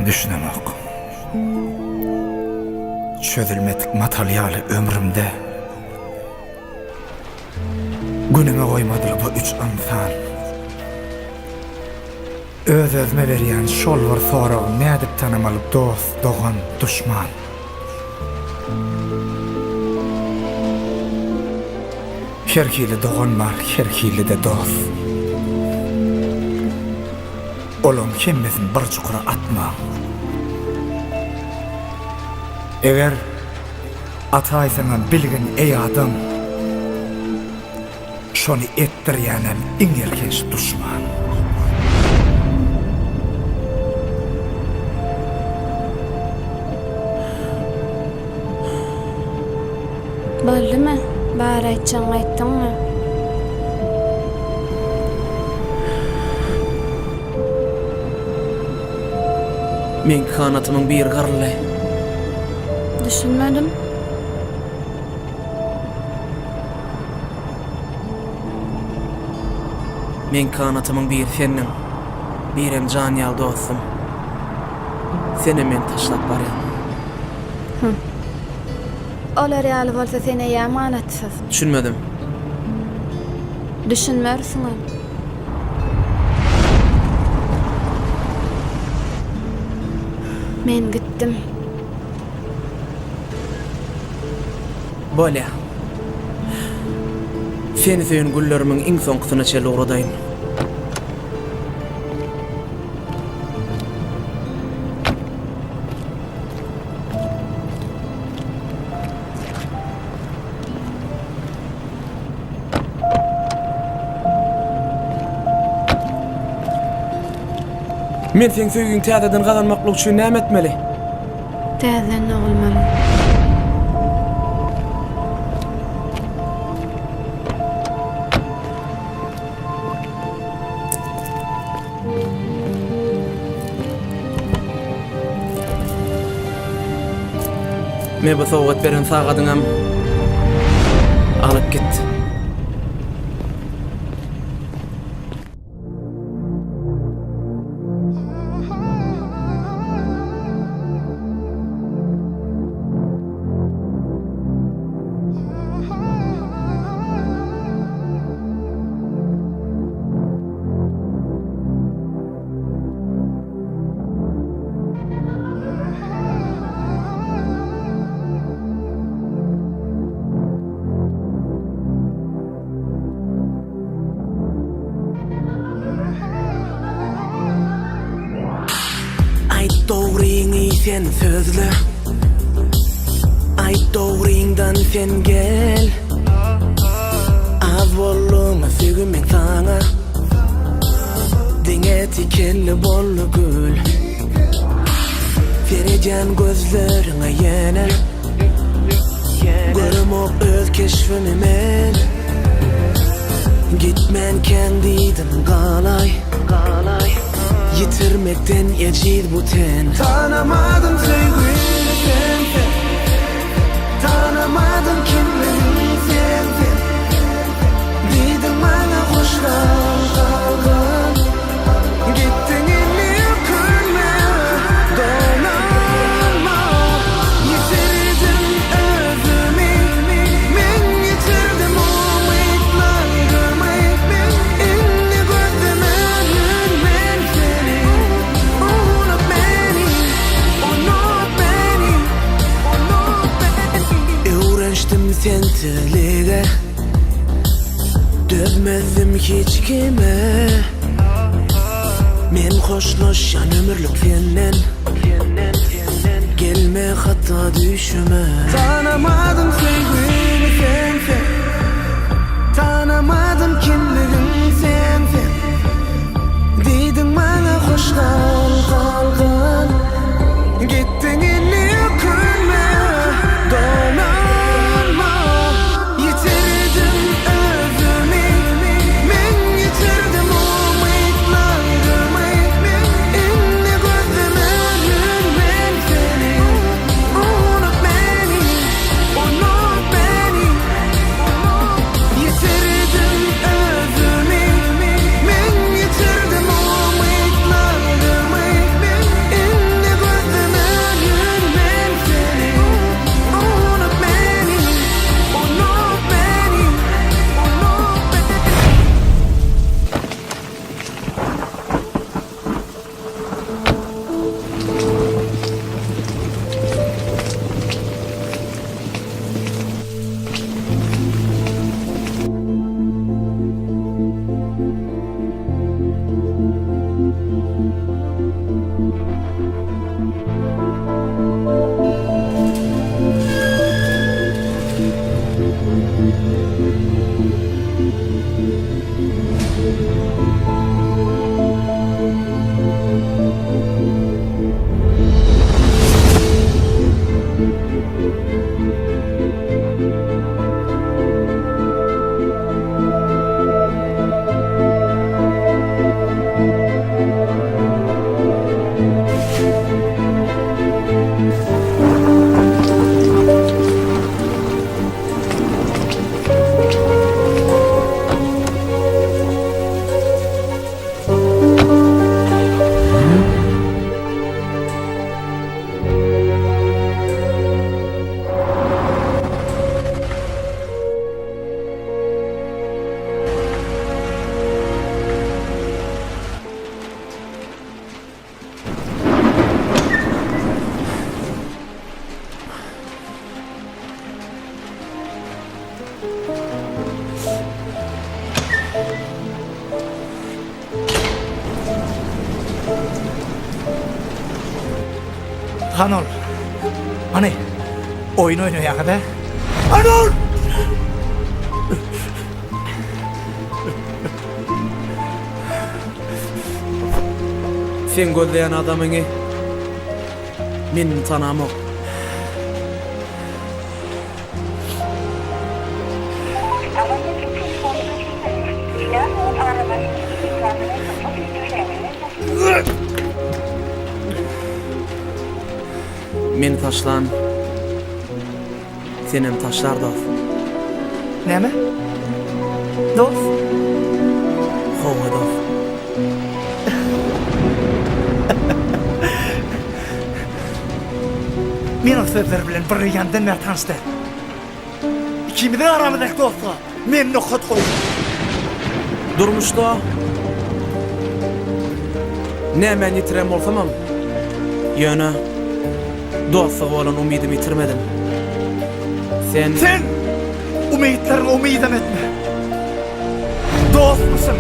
Düşünemok. Çözülmedik matal ýaly ömrümde. Günüme goýmadylar bu üç ynsan. Öz-özüme berýän şol bir soragy nädip tanamaly dost, dogan, duşman? Her hili dogan bar, her hili-de dost. Olaň hemmesini bir çukura atmaň. Eger ataýsaňam bilgin eý adam. Şony etdirýänem iň elhenç duşman. Boldumy? Bar aýtjagyňy aýtdyňmy? Meňki ganatymyň biri gyryldy. Düşünmedim. Meň ganatymyň biri sendiň, birem jan ýaly dostum. Senem meni taşlap barýaň. Hum. Olar ýaly bolsa sen eýýäm ganatsyz. Düşünmedim. Düşünmersiňem. Men gitdim. Bolýa. Seni söýen güllerimiň iň soňkusyna çenli ugradaýyn. Men seň söýgiňi täzeden gazanmaklyk üçin näme etmeli? Täzeden dogulmaly. Me bu sowgat beren sagadyňam alyp git. Aýt dogryňy sen sözle Aýt dogryňdan sen gel Az boldumy söýgüm meň saňa Diňe tikenli boldy gül Seredýän gözleriňe ýene Göremok öz keşbimi men Gitmänkäň diýdim galaý Ýitirmekden ejiz bu ten Tanamadym söýgini sen sen Tanamadym kimligimi sen sen Diýdiň maňa hoş gal gal gal Gitdiň indi ökünme Dolanma Ýitirdim özümi Men ýitirdim umytlarymy Indi gözlemerin men seni Unut meni Unut meni Unut meni Öwrenşdim sensizlige Dözmezdim hiç kime Men hoşlaşýan ömürlik senden Gelme hatda düýşüme Tanamadym söýgini sen sen Tanamadym kimligin sen sen Diýdiň maňa hoş gal gal gal Gitdiň indi ökünme Dolanma Ýitirdim özümi Men ýitirdim umytlarymy Indi gözlemerin men seni Unut meni Unut meni. Hany ol? Hany? Oýun oýnaýaňyz-a? Hany ol? Seň gözleýän adamyňy men indi tanamok. Meni taşlan senem taşlar dos. Näme? Dos? Hawa dos. Men o sözler bilen bir ýandan bäri tanyş däl. Ikimiziň aramyzdaky dostluga men nokat goýdum. Durmuşda nämäni ýitiren bolsamam, ýöne dostluga bolan umydymy ýitirmedim. Sen. Sen umytlaryňy umydam etme. Dostmyşyň.